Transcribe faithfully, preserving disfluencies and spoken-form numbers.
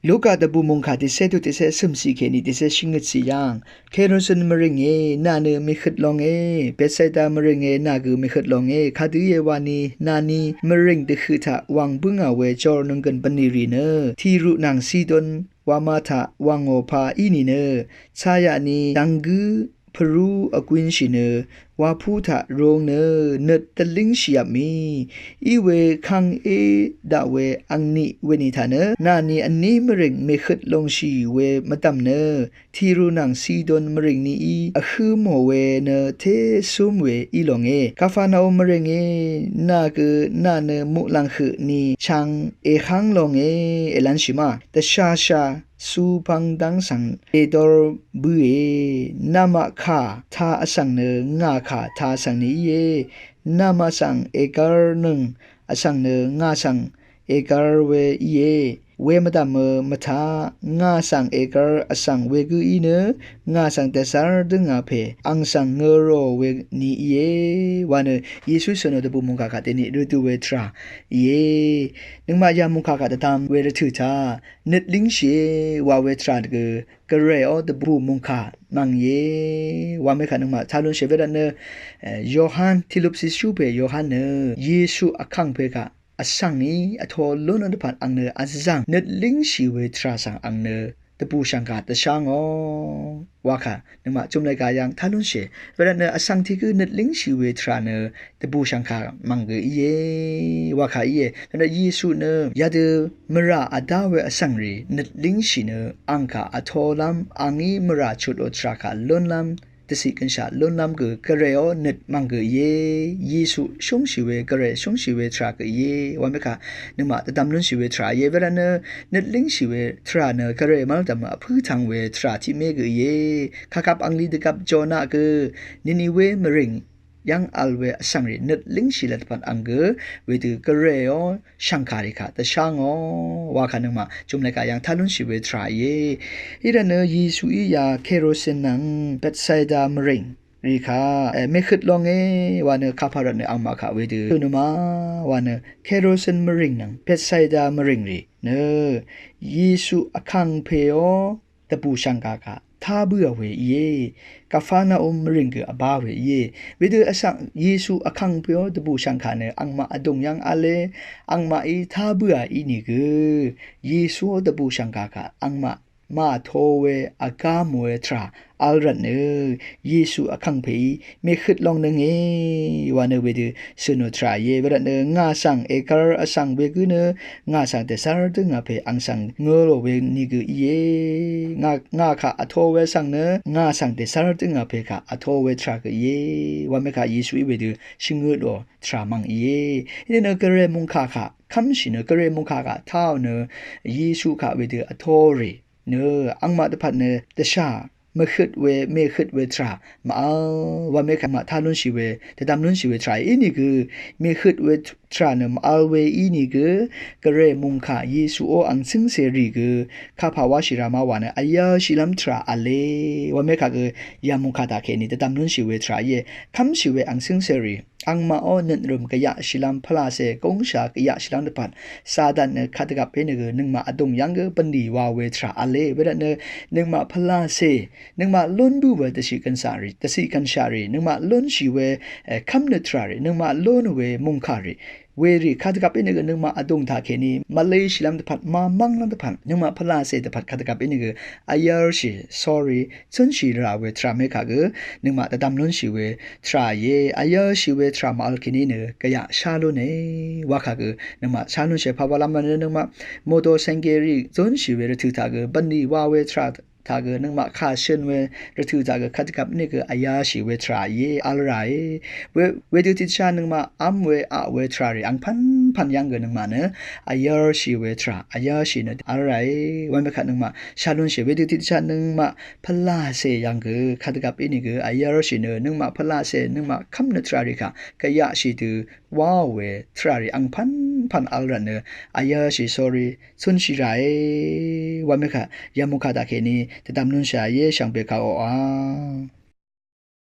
Luka dvbù mungkà tiqsé tut tiqsé sø̀msì kèní tiqsé shvngøtsi yàng, Kerosin mvrìngé, nà nø mèhøt longe, Betsaida mvrìngé, nà gø mèhøt longe, kadø íe wani, nà ni mvrìng dvhøq taq wàng bǿngà we jor nònggø̀n bvnìrì nø, Tiru nvng Sidon wama taq wàngò pa í nìnø, chayaq ni dvnggǿ pvrú vgwinshì nø, wapú taq rung nø, nøt dvlíngshì yvp mì, í we kang é daq we angniq we nì taq nø, nà ni vní mvrìng mèhøt longshì we mvdv̀m nø, Tiru nvng Sidon mvrìng nií vhǿ mò we nø té sum we í longe. Kafarnaum mvrìngé, nà gø nà nø muqlàng høq ni chang èháng longe, èlv́nshì ma. Dvshasha supang dv́ng svng èdor bøe, namaq kà ta vsvng nø ngà kà ta vsvng ni íe, namaq svng ègvr nøng vsvng nø ngà svng ègvr we íe, we mvdv̀mø mvtaq, ngà svng ègvr vsvng wegǿ í nø, ngà svng dvzv́r dǿngà pè, àng svng ngø rò we ni íe, wa nø, Yesu sønò dvbù mungkà kà deni rø dø we tvrà íe, nøngmaq ya mungkà kà dvdvm we rvtø̀ taq, nøt língshìe wa we tvrà gø, Gvray ó dvbù mungkà mv̀ng íe. Wa mekà nøngmaq tá lúnshì we rvt nø, eh, Yohan, tilup sishú pè Yohan nø, Yesu vkàngpè kà vsvng í vtō lún dvpvt àng nø vzv̀ng nøt língshì we tvrà svng àng nø dvbù shv̀ngkà dvshá ngò. Wa kà nøngmaq jumlai gà yv̀ng tá lúnshì we rvt nø vsvng tiq gø nøt língshì we tvrà nø dvbù shv̀ngkà mv̀ng gø íe. Wa kà íe. Nø Yesu nø yadø mvrà vdá we vsvng rì nøt língshì nø àng kà vtōlv́m, àngí mvrà chutò tvrà kà lúnlv́m dvciq gønshaq lúnlv́m gø Gvray ó nøt mv̀ng gø íe. Yesu shúngshì we, Gvray shúngshì we tvrà gø íe. Wa mekà nøngmaq dvdvm lúnshì we tvrà íe. We rvt nø nøt língshì we tvrà nø Gvray mv́l dv̀m vpǿ tvng we tvrà tiq mé gø íe. Kàgvp àngli dvgvp Jona gø Niniwe mvrìng yv́ng vl we vsvng rì nøt língshì lvt dvpvt àng gø wedø Gvray ó shv̀ngkà rì kà dvshá ngò. Wa kà nøngmaq jumlai gà yv̀ng tá lúnshì we tvrà íe. Í rvt nø Yesuí ya Kerosin nvng Betsaida mvrìng rì kà, eh, mèhøt longe wa nø kapà rvt nø àngmaq kà wedø nø ma wa nø Kerosin mvrìng nvng Betsaida mvrìng rì nø Yesu vkàngpè ó dvbù shv̀ngkà kà tá bǿà we íe. Kafarnaum mvrìng gø vbá we íe. Wedø vsvng Yesu vkàngpè ó dvbù shv̀ngkà nø àngmaq vdùng yv́ng v̄le, àngmaqí tá bǿà ínìgø Yesu ó dvbù shv̀ngkà kà àngmaq màtō we vgá mò we tvrà vl rvt nø Yesu vkàngpèí mèhøt long nønge wa nø wedø sønò tvrà íe. We rvt nø ngà svng ègvr vsvng wegǿ nø ngà svng dvzv́r dǿngà pè àng svng ngø̄ lò we nìgø íe. Ngà, ngà kà vtō we svng nø ngà svng dvzv́r dǿngà pè kà vtō we tvrà gø íe. Wa mekà Yesuí wedø shvngø lò tvrà mv̀ng íe. Í nø Gvray mungkà kà kv́mshì nø Gvray mungkà kà táò nø Yesu kà wedø vtō rì nø àngmaq dvpvt nø dvshà mvhøt we, mèhøt we tvrà mv-vl wa mekà maq tá lúnshì we, dvdvm lúnshì we tvrà ínìgø, mèhøt we tvrà nø mv-vl we ínìgø, Gvray mungkà Yesu ó àng cǿngcèrì gø kapà wáshì rá ma wa nø vyv̄lshìlv́m tvrà v̄le wa mekà gø ya mungkà taqkèní dvdvm lúnshì we tvrà íe. Kv́mshì we àng cǿngcèrì àngmaq ó nøt rø̀m gvyaqshìlv́m pvlàcè gúngshà gvyaqshìlv́m dvpvt Satan nø kadvgvp í nø gø nøngmaq vdùng yv́ng gø bvnlì wa we tvrà v̄le. We rvt nø nøngmaq pvlàcè, nøngmaq lún bǿ we dvciq gønshaq rì, dvciq gønshaq rì, nøngmaq lúnshì we, eh, kv́mnøt tvrà rì, nøngmaq lún we mungkà rì, werì kadvgvp í nø gø nøngmaq vdùng taqkèní mvleshìlv́m dvpvt, màmv́nglv́m dvpvt, nøngmaq pvlàcè dvpvt kadvgvp í nø gø vyv̄lshì, sorry, cúnshì rà we tvrà mekà gø nøngmaq dvdvm lúnshì we tvrà íe. Vyv̄lshì we tvrà mv-vl kèní nø gvyaq shá lúne wa kà gø nøngmaq shá lúnshì pà wa lv́m nø nøngmaq motor senggerì zúnshì we rvtø̀ taq gø bvnlì wa we tvrà taq gø nøngmaq kà shø̀n we rvtø̀ taq gø kadvgvp í nø gø vyv̄lshì we tvrà íe, vl ràe. We, wedø tiqdvshà nøngmaq v́m we aq we tvrà rì àngpv̀npv̀n yv́ng gø nøngmaq nø vyv̄lshì we tvrà, vyv̄lshì nø vl ràe. Wa mekà nøngmaq shá lúnshì wedø tiqdvshà nøngmaq pvlàcè yv́ng gø kadvgvp í nø gø vyv̄lshì nø nøngmaq pvlàcè, nøngmaq kv́mnøt tvrà rì kà gvyaqshì dø wáò we tvrà rì àngpv̀npv̀n vl rvt nø vyv̄lshì, sorry, cúnshì ràe wa mekà ya mungkà taqkèní dvdvm lúnshà íe. Shvngbe kaq oqà